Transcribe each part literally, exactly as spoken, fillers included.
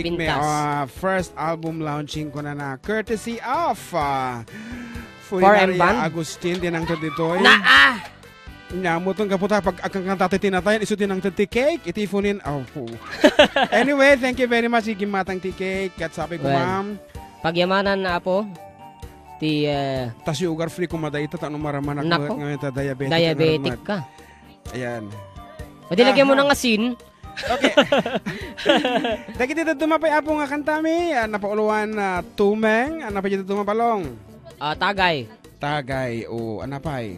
Pintas. May, ah, first album launching ko na na, courtesy of, ah, Four M Funeraria Band? Agustin, ti nangted ditoy. Naa! Nya, muton gapu ta, pag agkakanta ti tinatayan, isu ti nangted ti cake, iti funin, oh, pu. Anyway, thank you very much, igimmatang ti cake, kat sabi ko, Well, ma'am. Pagyamanan na, Apo, ti, eh, Ta sugar free ko mada ita, ta no maramanak Nako. Nga ita diabetic. Diabetic ka. Ayan. Pwede lagyan mo Aha. Ng asin. Okay. Dagiti dadduma pay, Apo, nga kantami, ah, napauluan, ah, Tumeng, ah, napay dadduma, Balong? Ah, Tagay. Tagay, o, ano pay?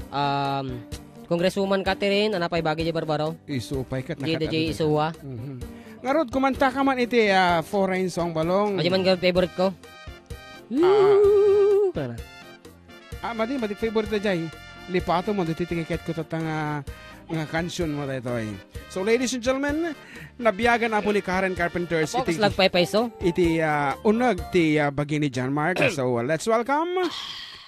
Um, Congresswoman Catherine, ano pay bagi di Barbaro? Isu pay kat Di, nakat-, di, adu-, isuwa. Mhm. Ngarud, kumanta ka man iti, ah, foreign song, Balong. Adi man nga favorite ko. Ah. Woo! Kana. Ah, madi, madi favorite da jay. Lipato mo, dito tikiket ko tatang, ah, nga kansion mo daytoy. So, ladies and gentlemen, nabiagan na po ni Karen Carpenters Apo, iti, kas lagpaypayso? Iti, ah, uneg ti, ah, bagi ni John Mark. So, uh, let's welcome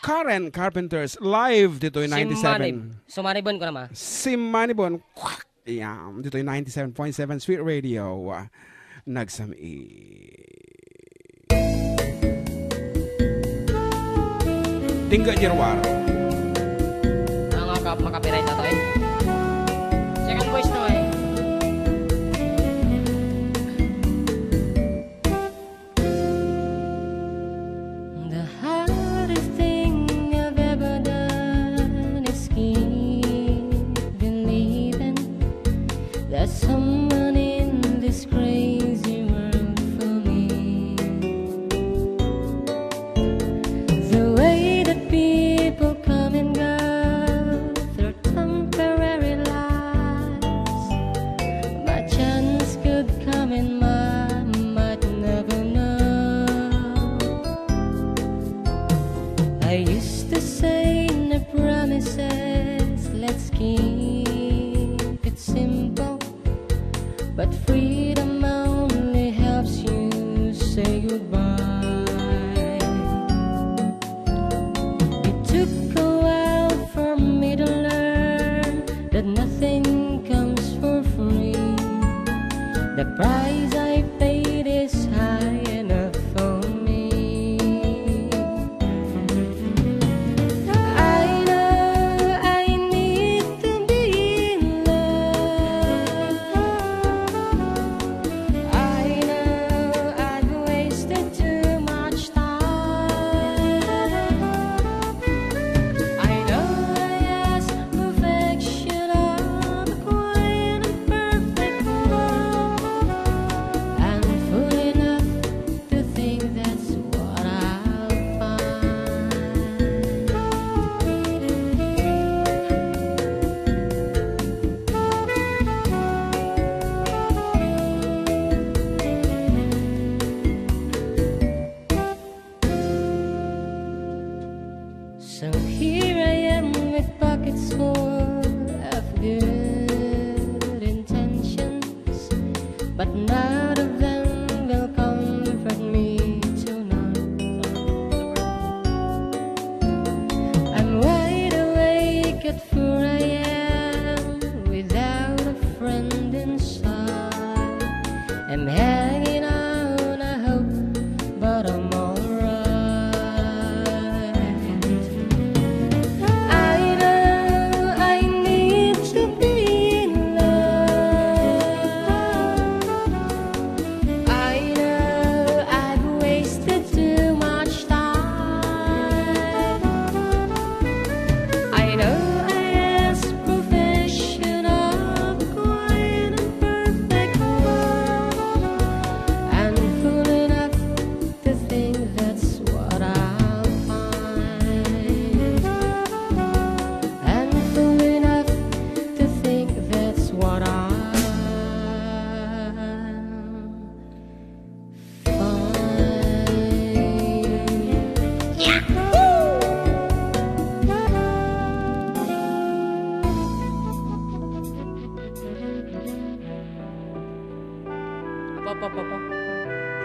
Karen Carpenters live dito in ninety-seven. Simmanib-, sumanibon ko naman. Simmanibon. Ayan, dito yung ninety-seven point seven Sweet Radio, ah, nagsam-i. Tingga Jirwar. Ang mga kap-, makapiright na to eh. Second voice to eh. The hardest thing I've ever done is keep believing there's someone in this crazy world for me. The way that people come and go through temporary lies, my chance could come and I might never know. I used to say no promises, let's keep it simple. But freedom only helps you say goodbye. It took a while for me to learn that nothing comes for free. The price I paid is high enough for me. I know I need to be in love. I know I've wasted too much time. I know I ask perfection of a quite imperfect love. I'm fool enough to think that's what I'll find. So here I am with pockets full of good intentions, but none of them will comfort me tonight. I'm wide awake at four a m without a friend in sight. I'm hanging on, I hope, but I'm alright. I know I need to be in love. I know I've wasted too much time. I know I ask perfection of a quite imperfect love. I'm fool enough to think that's what I'll find. I'm fool enough to think that's what I'll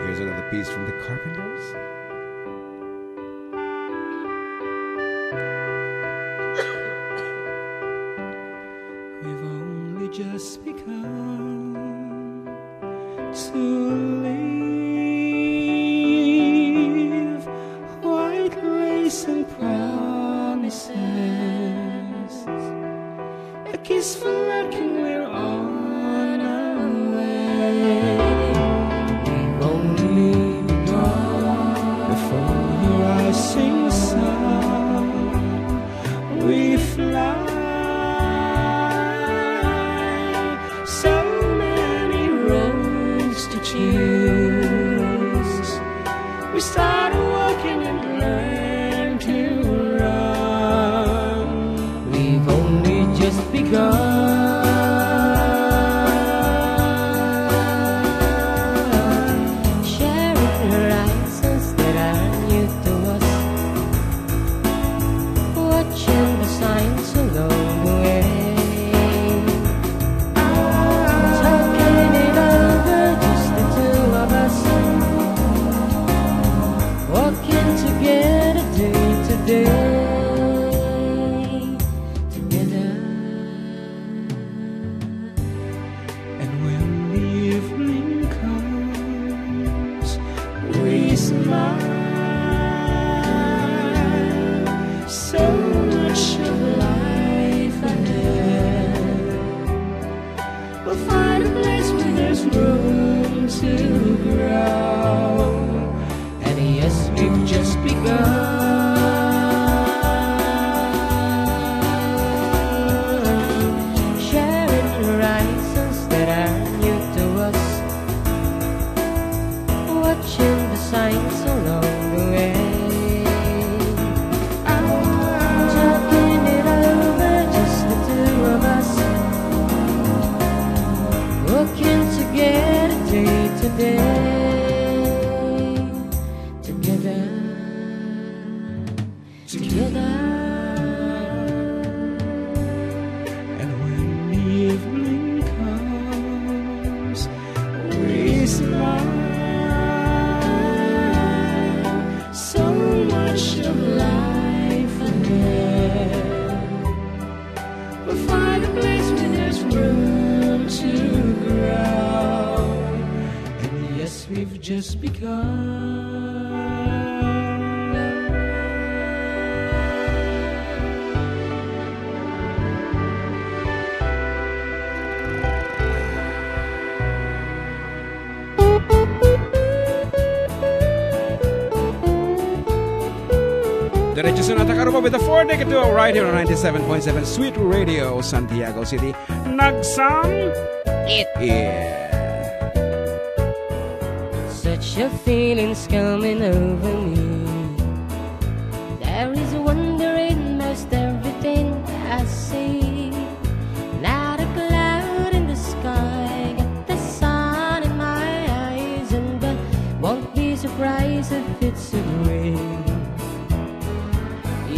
Here's another piece from the Carpenters. We've only just begun to live. day together. And when the evening comes, we smile. So much of life ahead. We'll find a place where there's room to grow. And yes, we've just begun. Sharing horizons that are new to us. Watching the signs along the way. Talking it over, just the two of us. Working together day to day. Together. Together. And when evening comes, we smile. So much of life ahead. We'll find a place where there's room to grow. And yes, we've just begun. Diretso sa nata karuba with the four decade duo right here on ninety-seven point seven Sweet Radio, Santiago City. Nagsam it. Yeah. Such a feeling's coming over me. There is wonder in most everything I see. Not a cloud in the sky, got the sun in my eyes, and I won't be surprised if it's a dream.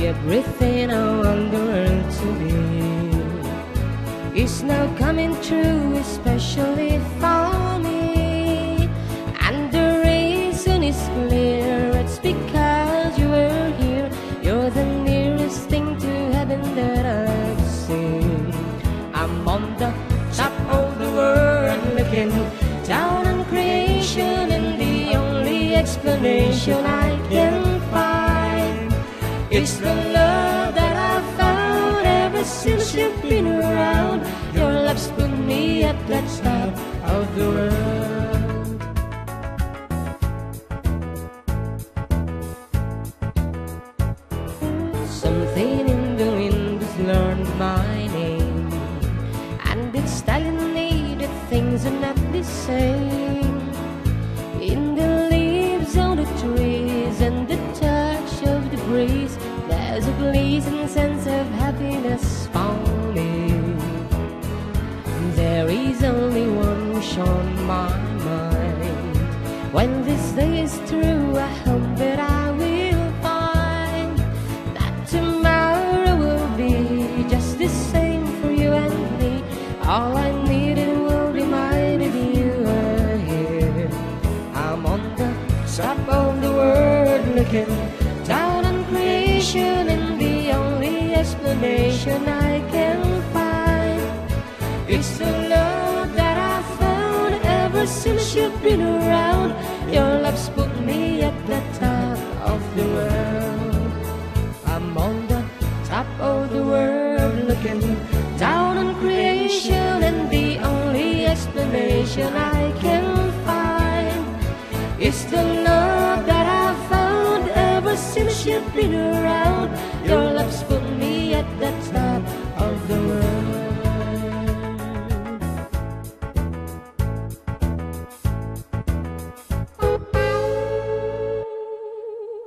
Everything I wonder to me is now coming true, especially for me. And the reason is clear, it's because you were here. You're the nearest thing to heaven that I've seen. I'm on the top of the world looking down on creation, and the only explanation I can find is the love that I found ever since you've been around. Your love's put me at the top of the world. Something in the wind has learned my name, and it's telling me that things are not the same. In the leaves on the trees and the touch of the breeze, there's a pleasing sense of happiness for me. There is only one wish on my mind. When this day is through, I hope that I will find that tomorrow will be just the same for you and me. All I need in the world remind if you are here. I'm on the top of the world looking down on creation, and the only explanation I can find is the love that I found ever since you've been around. Your love's put me at the top of the world. I'm on the top of the world looking down on creation, and the only explanation I can find is the love that I found ever since you've been around. Your love's put me at the top of the world.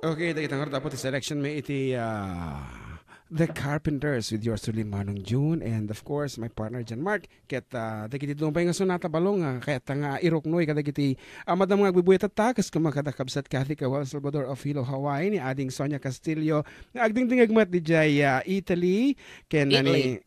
Okay, dagita ngarud, apo, ti selection mi iti, ah, The Carpenters with yours truly, Manong June, and of course, my partner, John Mark. Ket, ah, dagiti dumapay nga sonata, Balong, ah, kayat nga iruknoy kadagiti, ah, madam nga agbubuyat tatta, kas kuma kada kabsat Kathy Kawal Salvador of Hilo, Hawaii, ni Ading Sonia Castillo, nga agdingdingag met didiay, ah, Italy, ken, ah, ni Italy.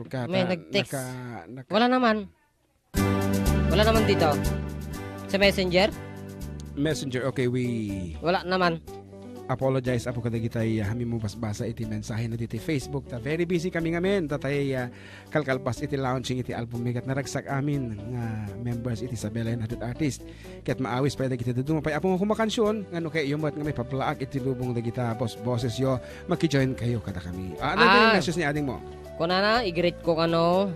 Purgata. May nag-text. Naka, naka Wala naman. Wala naman dito. Sa Messenger? Messenger, okay, we Wala naman. Apologize, Apo, kadagitay, ah, amin mabasbasa iti mensahe na diti Facebook. Ta very busy kami ngamin. Tatay, ah, kalkalpas iti launching iti album mi ket naragsak amin nga members iti Isabela United Artist. Ket maawis pay dagiti dadduma pay, Apo, nga kumakansion, nga no kayatyo met nga maipaplaak iti lubong dagita bos-, bosesyo, makijoin kayo kadakami. Ah, ano Ah. yung message ni ading mo? Kunana, i-greet ko kano,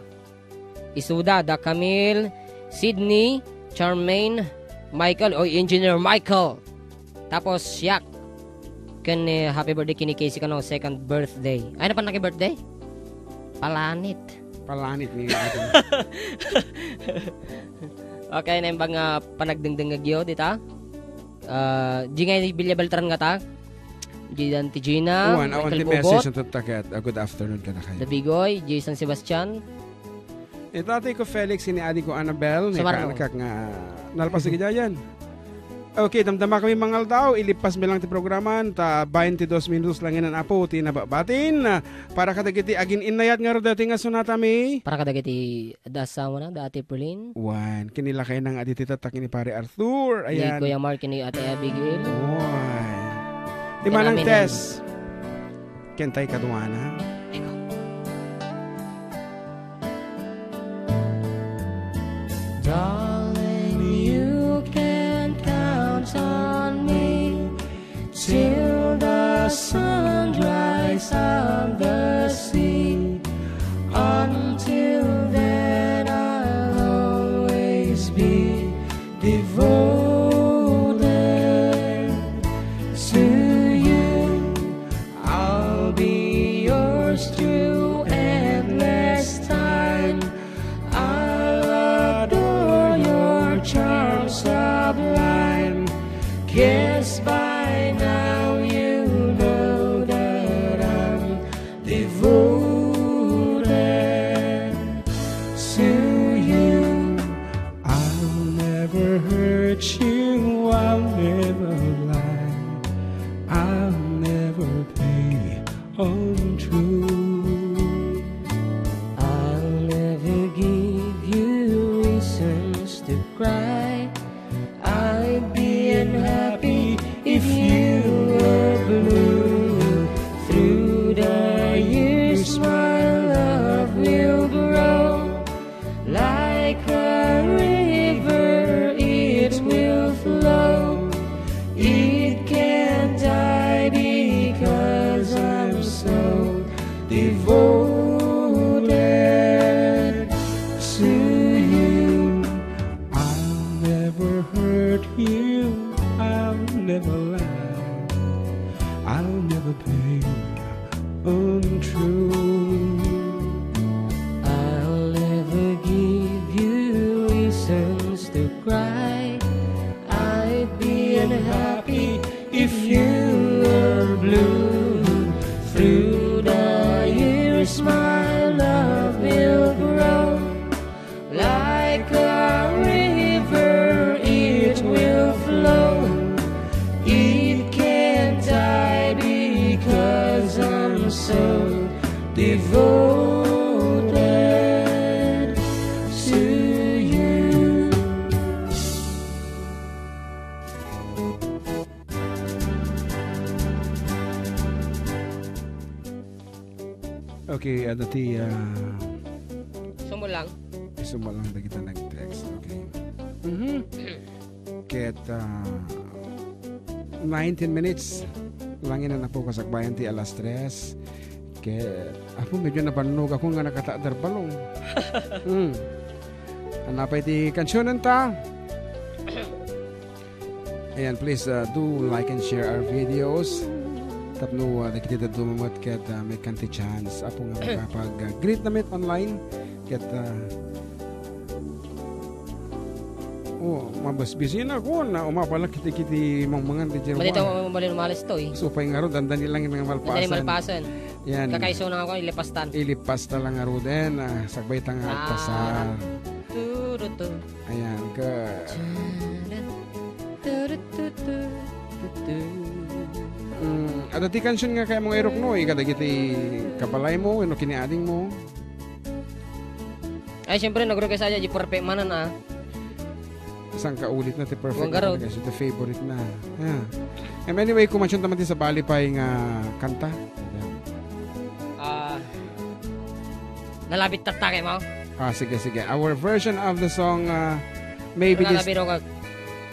isuda, da Camille, Sydney, Charmaine, Michael, o Engineer Michael. Tapos, siak. Ken, eh, happy birthday ken ni Casey kano, second birthday. Ay, napan naki birthday? Palanit. Palanit ni Okay, naimbag nga panagdengdengngegyo dita. Ah, di nga Villa Beltran nga ta. Di dan ti Gina, Awan, awan Michael ti Bobot, message ang tatakat. Ah, good afternoon ka na kayo. Dabigoy, Jason Sebastian. Ita ti ko Felix, ini adi ko Annabel, ni Samarno. Kaanakak nga nalpas ti gidayan. Okay, damdama kami mangaldaw, ilipas mi lang ti programan, ta twenty-dos minutos lang inan, Apo, ti nababatin. Para kadagiti agin-innayat nga rudati nga sunatami. Para kadagiti adda asawana, da Ate Perlin. Wan, kinilakay na nga aditi tatak ni Pare Arthur. Ni Ayan. Kuya Mark, ni Ate Abigail. Wan. Ti Manang Amen. Tess. Kentay kaduana. Darling, you can count on me till the sunrise of the sea. Until then, I'll always be devoted to you. I'll be yours through endless time. I'll adore your charm sublime. Guess by now you know that I'm devoted to you. I'll never hurt you, I'll never lie, I'll never play untrue. I'll never give you reasons to cry. I'd be unhappy if you were blue. Through the years, my love will grow. Like a river, it will flow. It can't die because I'm so devoted to you. I'll never hurt you, I'll never lie, I'll never play untrue. I'll never give you reasons to cry. I'd be unhappy if you were blue. Through the years, my love will grow. Like a river, it will flow. It can't die because I'm so devoted to you. Okay, ano ti, ah, Lang. Isu met lang dagita nag-text. Okay. Mhm. Ket, ah, nineteen minutes. Langin na po kasakbayan ti alas tres. Ket, ako medyo nabannog ako nga nakatakder balong. Hmm. Anapay ti kansionen ta? Ayan, please, uh, do like and share our videos. Tapno, uh, dagiti dadduma met ket, uh, maikkan ti chance. Apo nga makapag, uh, greet na met online. Ket, uh, oh, mabasbisi na kun, uh, umapalak kiti, kiti mangmangan di Jerwan. Malita mo mabalin umalis to eh. Supay nga ro, dandani lang nga malpasan. Dandani malpasan. Yan. Kakaiso na ako, ilipastan. Ilipasta lang nga ro din, uh, sagbay ta nga agpasar. Tudutu. Ayan, ka. Mm, adda ti kansion nga kayat mo nga irukno, kadagiti kabalaymo wenno kiniadingmo? Ay, siyempre, nag-request aya di Perfect Manan, ah. Saan ka ulit na ti Perfect Manan, guys? Ito favorite na. Yeah. Em, anyway, kumansion taman ti sabali pay nga kanta. Ah, nalabit tatta kay mo? Ah, sige, sige. Our version of the song, ah, maybe this,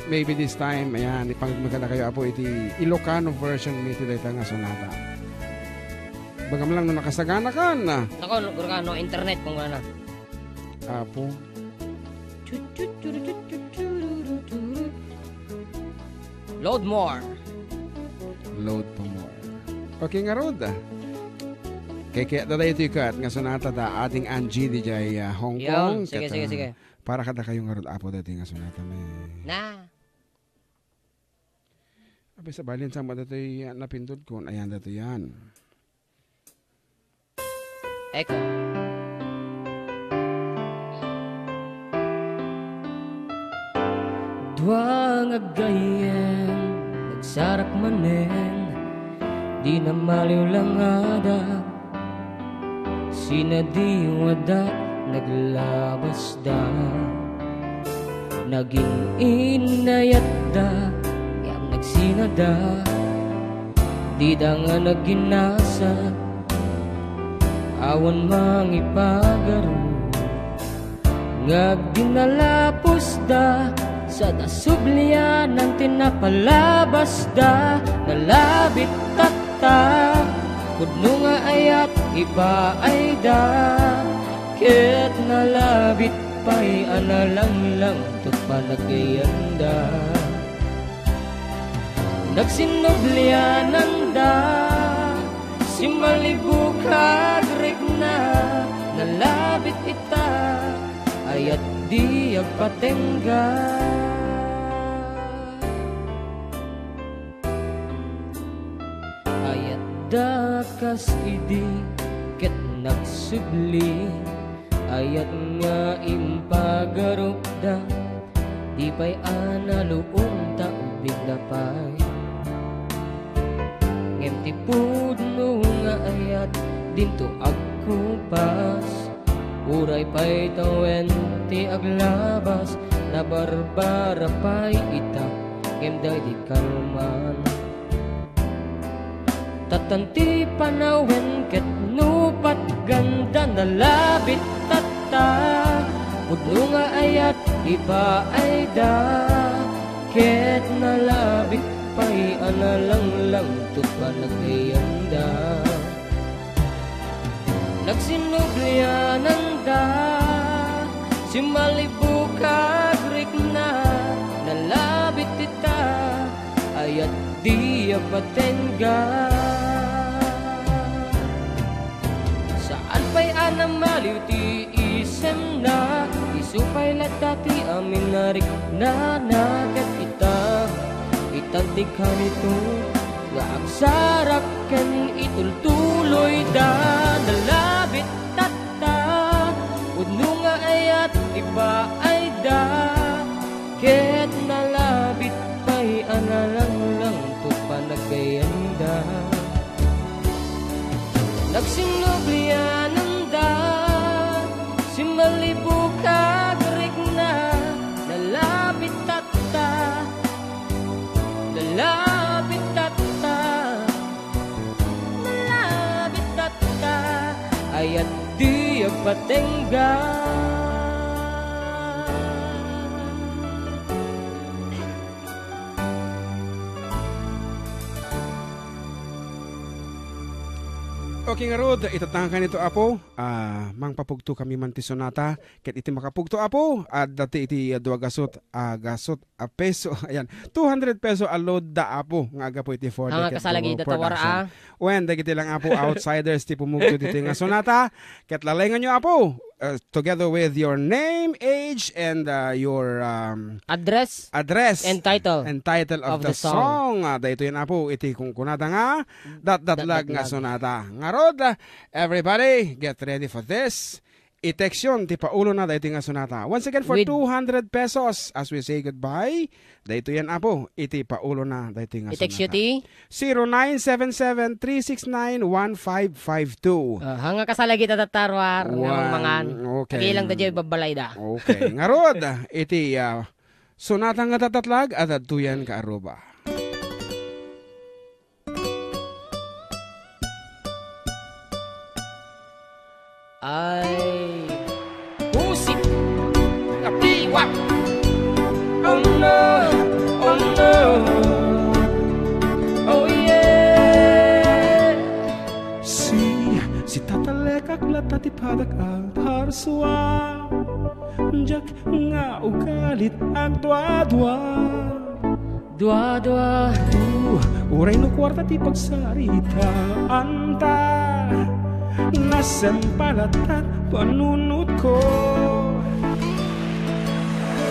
maybe this time, ayan, ipangmagana kayo, apo, iti Ilocano version, iti dayta nga sonata. Bagam lang no nakasagana kan, ah. Nako, gurka, no internet, kung wala na. Apo. Load more. Load pa more. Okay, ngarud. Kay, kaya dadayo ito ikat nga sonata da ading Angie di jay, ah, Hong Kong. Sige, sige, sige. Para kada kayo ngarud, apo, dati nga sonata may. Na. Abi, sa balin, sama dati, ah, napindot ko. Ayan, dati yan. Eko. Dua nga gayyem, nagsarak manen, di namaliw langada, sinadiwada, naglabasda. Naging inayatda, ngem nagsinada, dida nga naginasa, awan mangipagarup. Nga agdinalapusda, sada sublianan ti napalabasda, nalabit tatta, pudno nga ayat ipaayda, ket nalabit pay a nalanglangto panagayanda. Nagsinubliananda, simalibo ka agrikna, nalabit ita, ayat di agpatengga. Ayatda kas idi ket nagsubli, ayat nga impagarupda, di pay a naluom ta ubingda pay. Ngem ti pudno nga ayat dinto agkupas, uray pay tawen ti aglabas, nabarbara pay ita, ngem daydi kalman. Tattan ti panawen ket no patganda, nalabit tatta, pudno nga ayat ipaayda, ket nalabit pay a nalanglangto panagayanda. Nagsinubliananda, simalibo ka agrikna, nalabit ita, ayat di agpatengga. Saan pay a namaliw ti isemna, isu pay latta ti amin a riknana ket ita, itan ti kanito nga agsarak ken itultuloyda, nalabit tatta, pudno nga ayat ipaayda, ket nalabit pay a nalanglangto panagayanda. Nagsinubliananda, simalibo ka agrikna, nalabit tatta, nalabit tatta, nalabit tatta, ayat di agpatengga. Okay, ngarud, itatangkan ito, Apo. Ah, mangpapugto kami man ti sonata. Ket iti makapugto, Apo, adda ti iti, ah, dua gasut, ah, gasut a peso. Ayan, two hundred peso a load da, Apo, nga agapu iti four Ang decade kasalagi promo da tawar, production. ah. Wen, dagiti lang, Apo, outsiders ti pumugto ditoy nga sonata. Ket lalainganyo, Apo, uh, together with your name, age, and, uh, your, um, Address address and title and title of of the the song. song. Ah, daytoy, Apo, iti kunkunada nga datdatlag nga Datdatlag. sonata. Ngarud, ah, everybody, get ready for this. I-text yon ti paulona daytoy nga sonata. Once again, for With two hundred pesos, as we say goodbye, daytoy, Apo, iti paulona daytoy nga I-text you sonata. ti? Zero nine seven seven three six nine one five five two. Ah, hanga kasalagi ta tattaruar, nga Wan, mangan. okay. Agilang da jay babbalay da. Okay. Ngarud, iti, ah, sonata nga datdatlag, adadtoyan ka Aruba. Ay, musik, kapiwak. Oh no, oh no, oh yeah. Si, si tatalekak latta ti padak a parsua. Diak nga ugalit agdua-dua. Dua-dua. Uray no kuarta ti pagsaritaanta, nasempalatat panunotko.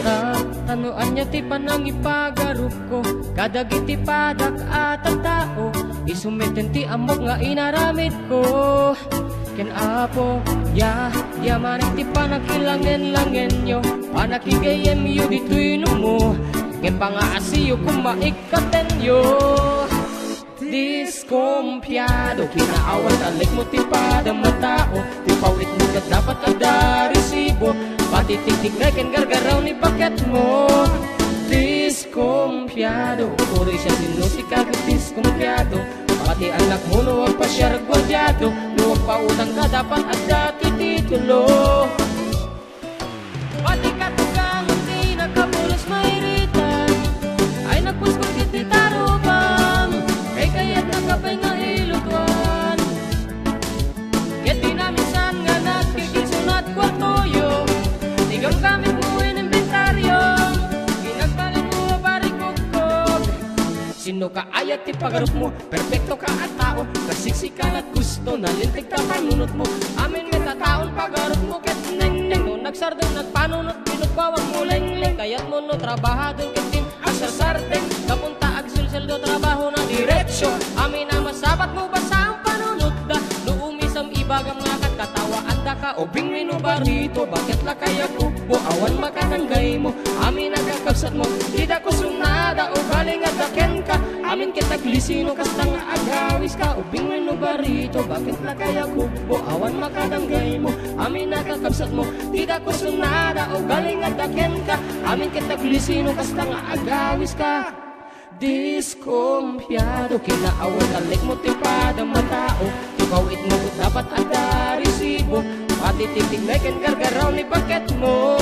Ta, ta no ania ti panangipagarupko kadagiti padak a tattao, isu metten ti ammok nga inaramidko. Ken Apo, ya, ya manen ti panakilangen-langenyo, panakigayyemyo ditoy numo, ken pangaasiyo koma ikkatenyo. Diskompiado, kinaawat a lekmo ti padam a tao, ti pawitmo ket dapat adda resibo, pati tiktiknay ken gargaraw ni baketmo. Diskompiado, uray siasino ti kaget diskompiado, pati annakmo no agpasiar guardiado, no agpautangka dapat adda ti titulo. Pati katugangan ti nakapulos mairitan, ay nagpuskol ket ti tarupam, kay kayatnaka pay nga ilutuan. Ket di naminsan nga nagkikisonat kuartoyo, ti gamgamitmo ken inventaryo, pinagbalinmo a barikugkog. Sino ka ayat ti pagarupmo? Perfecto ka a tao, kasiksik ka lat gusto, nalinteg ta panunotmo. Amin met a taon pagarupmo ket nengneng. No nagsardeng nagpanunot, binugbawanmo lengleng. Kayatmo no trabahador ket din asarsardeng. Gapunta agsulseldo, trabahona diretso. Amin a masapatmo, basaan panunotda. No umisam, ibagam nga ket katawaandaka. Ubing wenno barito, baket la kayatko, bo awan makadanggaymo. Amin a kakabsatmo, dida ko sonada, ugali nga adda kenka. Amin ket aglisino, kasta nga agawiska. Ubing wenno barito, baket la kayatko, bo awan makadanggaymo. Amin a kakabsatmo, dida ko sonada, ugali nga adda kenka. Amin ket aglisino, kasta nga agawiska. Diskompiado, kinaawat a lekmo ti padam a tao, ti pawitmo ket dapat adda resibo, pati tiktiknay ken gargaraw ni baketmo.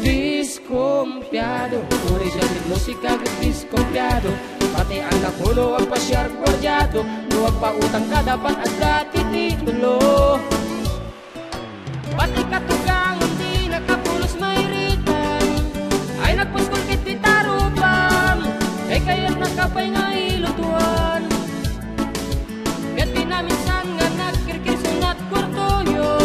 Diskompiado, uray siasino ti kaget diskompiado, pati annakmo no agpasiar guardiado, no agpautangka dapat adda ti titulo. Pati katugangan ti nakapulos mairitan, ay nagpuskol ket ti tarupam, kay kayatnaka pay nga ilutuan. Ket di naminsan nga nagkirkirsonat kuartoyo,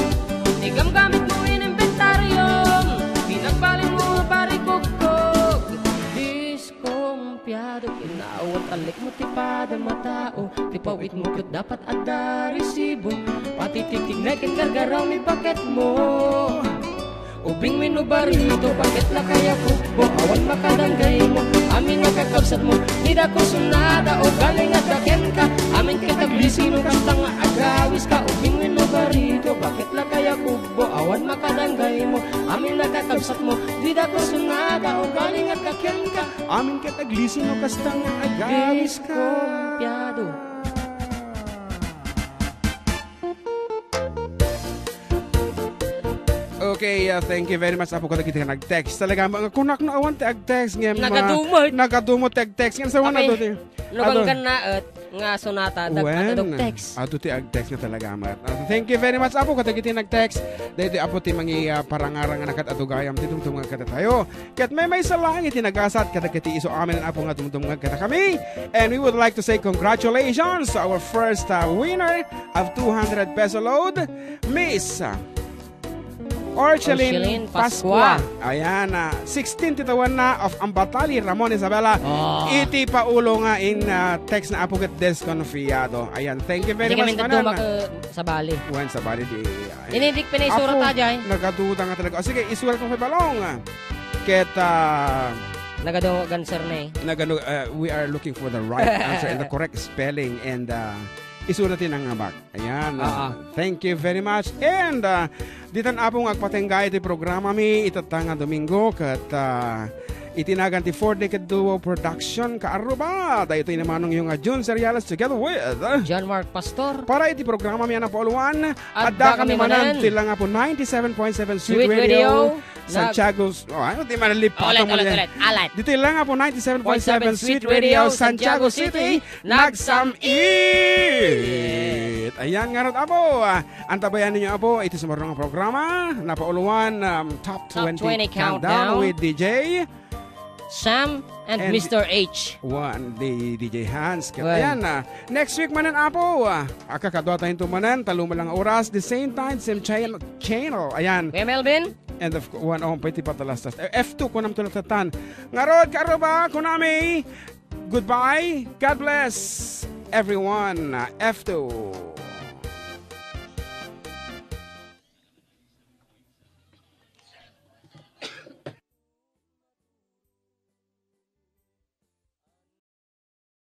ti gamgamitmo ken inventariom, pinagbalinmo a barikugkog. Dis- Kompiado, kinaawat a lekmo ti padam a tao, ti pawitmo ket dapat adda resibo, pati tiktiknay ken gargaraw ni baketmo. Ubing wenno barito, baket la kayatko, bo awan makadanggaymo. Amin a kakabsatmo, dida ko sonada, ugali nga adda kenka. Amin ket aglisino, kasta nga agawiska. Ubing wenno barito, baket la kayatko, bo awan makadanggaymo. Amin a kakabsatmo, dida ko sonada, ugali nga adda kenka. Amin ket aglisino, kasta nga agawiska. Diskompiado. Okay, uh, thank you very much, Apo, kadagiti nga nag-text. Talaga, mga kunak na awan ti ag-text, ngem, uh, Nagadumot. Nagadumot ti ag-text. Ngem, sa wana Apay, do ti, no, ano? Banggan na, et, nga sonata, dag-, Wen. Adto text. Adto ti ag-text nga talaga, Amat. Uh, thank you very much, Apo, kadagiti nag-text. Daytoy, Apo, ti mangi, uh, parangarang nga nakat-adu gayam, ti tumtuma kadatayo. Ket maymaysa laeng iti nagasat kadagiti isu amin, Apo, nga tumtuma kadakami. And we would like to say congratulations to our first, uh, winner of two hundred peso load, Miss, uh, Orchelin Orchelin Pascua. Pascua. Ayan, ah, sixteen ti tawenna of Ambatali, Ramon Isabela. Oh. Iti paulo nga in, ah, text na Apo ket deskonfiado. Ayan, thank you very Hindi kami much, Manang. Nagduma ka sabali. Wen, sabali di, ay. Ini, di pinaisura Apo, ta, jay. Nagaduda nga talaga. O, sige, isurat mo kay Balong, ah. Ket, ah, Nagadu ganser na eh. Nagadu, ah, we are looking for the right answer and the correct spelling and, ah, isurat ti nangabak. Ayan, ah, Ah, ah. Thank you very much. And, ah, ditan, Apo, nga agpatingga iti programa mi itatta nga Domingo ket, ah, iti nagan ti Four Naked Duo Production, kaarruba. Daytoy ni manongyo nga Jun Seriales together with, ah, John Mark Pastor. Para iti programa mi a napauluan, adda kami manen ti Langapo ninety-seven point seven Sweet Sweet Radio, Radio, Santiago, oh, ano, di man lipat Ulit, mo ulit, niya. Ulit. Alat. Ditoy Langapo ninety-seven point seven Sweet Radio, Santiago City. Nagsam-it! Ayan ngarud, Apo. Ah, antabayan ninyo, Apo, iti sumarunong programa. Napauluan, um, Top Top twenty twenty Countdown Countdown. With D J Sam and And Mister H. One, di D J Hans. Ket Well. Ayan, ah, next week manen, Apo, ah, akakadua tayo manen, tallo man lang oras, the same time, same channel, channel. Ayan. Kuya Melvin? And of course, one, oh, pwede pa talastas. Eh, F two, kunam to natatan. Ngarud, karuba, kunami. Goodbye. God bless everyone. F two.